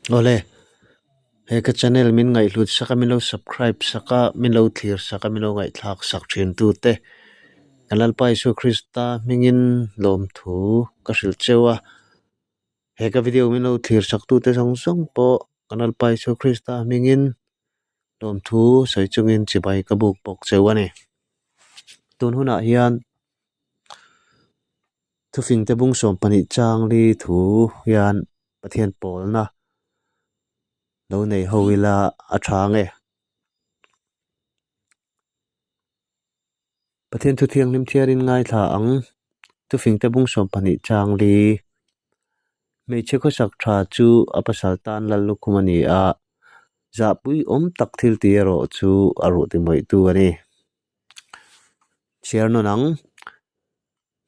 Awle, he ka channel min ngaihhlut sak a, min lo subscribe sak a, min lo thlir sak a, min lo ngaihthlak sak thin tu te, kan Lalpa Isua Krista hmingin lawmthu ka hrilh cheu a. He ka video min lo thlir sak tu te zawng zawng pawh kan Lalpa Isua Krista hmingin lawmthu sawi chungin chibai ka buk bawk cheu a ni. Tun hunah hian Thufingte bung 12 chang li thu hian Pathian pawlna lo nei ho ila a tha nge. Pathian thu thianghlim thiarin ngaithla ang Thufingte bung 12 chang li Hmeichhe khawsak tha chu a pasal tan lal lukhum a ni a, zahpui awm tak thil tih erawh chu a ruh timawihtu a ni. Chhiar nawn ang.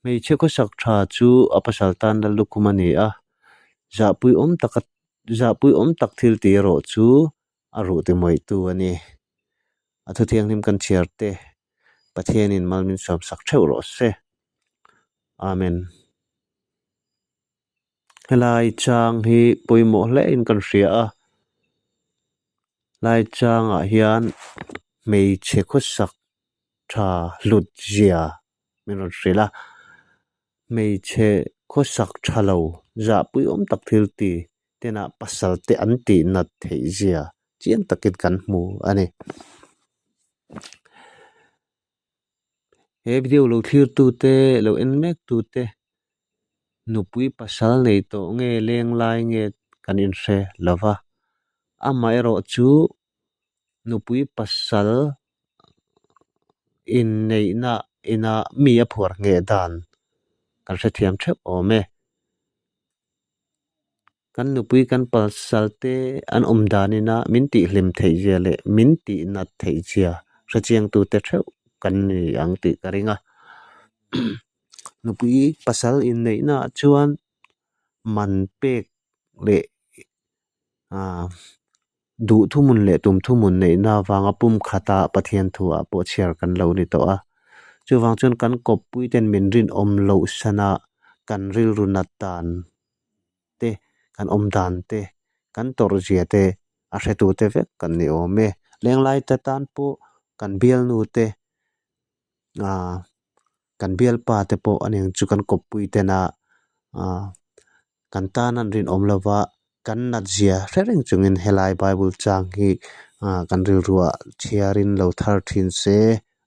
Hmeichhe khawsak tha chu a pasal tan lal lukhum a ni a, zahpui awm taka zahpui awm tak thil tih erawh chu a ruh timawihtu a ni. A thu thianghlim kan chhiar te Pathianin mal min sawmsak theuh rawh se. Amen. Helai chang hi pawimawh hle in kan hria a, lai changah hian hmeichhe khawsak tha hlut zia min rawn hrilh a, hmeichhe khawsak tha lo zahpui awm tak thil ti tena pasal te an tih nat theih zia chiang takin kan hmu a ni. He video lo thlir tute lo en mek tute nupui pasal nei tawh nge leng lai nge kan inhre lo va, amaherawh chu nupui pasal inneihna ina mi a phuar ngheh dan kan hrethiam theuh awm e. Kan nupui kan pasal te an awm dan ina min tihhlim theih zia leh min tih nat theih zia hrechiang tute theuh kan ni ang tih ka ring a. Nupui pasal inneihna ah chuan man pek leh ah duh thuhmun leh tum thuhmun neihna avanga pumkhata Pathian thu ah pawh chhiar kan lo ni tawh a. Chuvang chuan kan kawppui ten min rinawm loh sana kan rilru nat dan te, kan awm dan te, kan tawrh zia te a hretu te vek kan ni awm e. Lenglai te tan pawh kan bialnu te ah kan bialpa te pawh a ning chu kan kawppui tena ah kan tan an rinawm lova kan nat zia hre reng chungin helai bible chang hi ah kan rilruah chhiarin lo thar thin se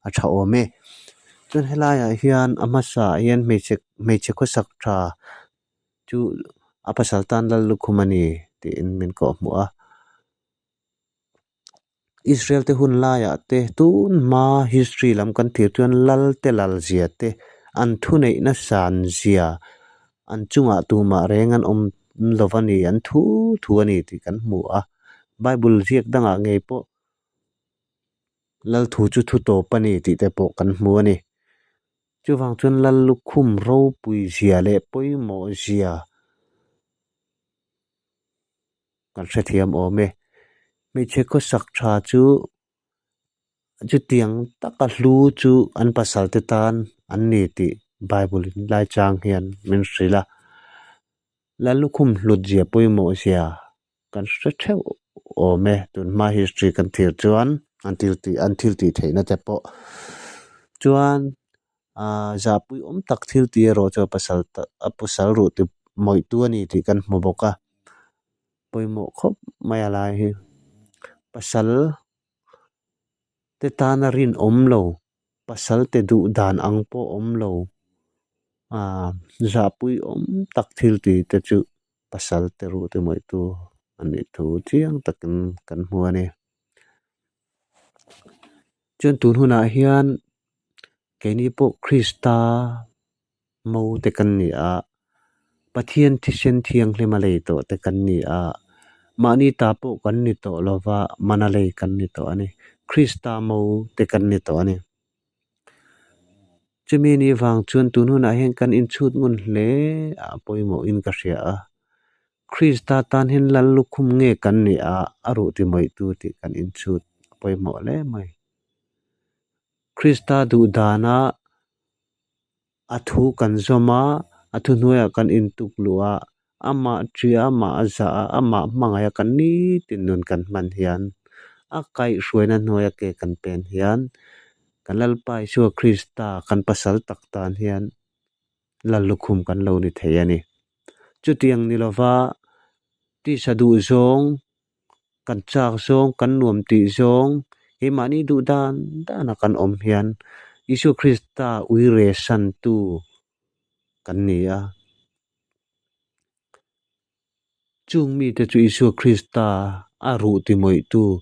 a tha awm e. Chuan helaiah hian a hmasa ah hian hmeichhe hmeichhe khawsak tha chu a pasal tan lal lukhum a ni tiin min kawhhmuh a. Israel te hun laiah te tun hma history lam kan thlir chuan lal te lal zia te an thuneihna san zia an chungah tumah reng an awm lo a ni an thu thu a ni tih kan hmu a bible ziak dangah ngei pawh lal thu chu thu tawp a ni tih te pawh kan hmu a ni. Chuvang chuan lal lukhum ropui zia leh pawimawh zia kan hrethiam awm e. Hmeichhe khawsak tha chu chutiang taka hlu chu an pasal te tan an ni tih Bible in lai chang hian min hrilh a. Lal lukhum hlut zia pawimawh zia kan hre theuh awm e. Tunhma history kan thlir chuan an thil tih an thil tih theihna te pawh chuan ahh zahpui awm tak thil tih erawh chu a pasal a pasal ruh ti mawih tu a ni tih kan hmu bawk a pawimawh khawp mai a lai hi pasal te tana rinawm lo pasal te duh dan ang pawh awm lo ahh zahpui awm tak thil tih te chu pasal te ruh te mawih tu a nih thu chiang takin kan hmu a ni. Chuan tun hunah hian keini pawh Krista mo te kan ni a, Pathian thisen thianghlim a lei tawh te kan ni a, mahni ta pawh kan ni tawh lova mana lei kan ni tawh a ni. Krista mo te kan ni tawh a ni. Chumi ni vang chuan tun hunah hian kan inchhut ngun hle a pawimawhin ka hria a. Krista tan hian lal lukhum nge kan nih a, a ruh ti mawihtu tih kan inchhut a pawimawh hle mai. Krista duh dana a thu kan zawm a, a thuhnuaiah kan intuk luh a, Amah ṭia, amah a zah a, amah hmangaih a kan nitin nun kan hman hian, a kaihhruaina hnuaia ke kan pen hian, kan Lalpa Isua Krista kan pasal tak tan hian lal lukhum kan lo ni thei a ni. Chutiang ni lova tisa duh zawng, kan chak zawng, kan nuam tih zawng, keimahni duh dan dana kan awm hian Isua Krista uire santu kan ni a. Chung mite chu Isua Krista a ruh timawihtu.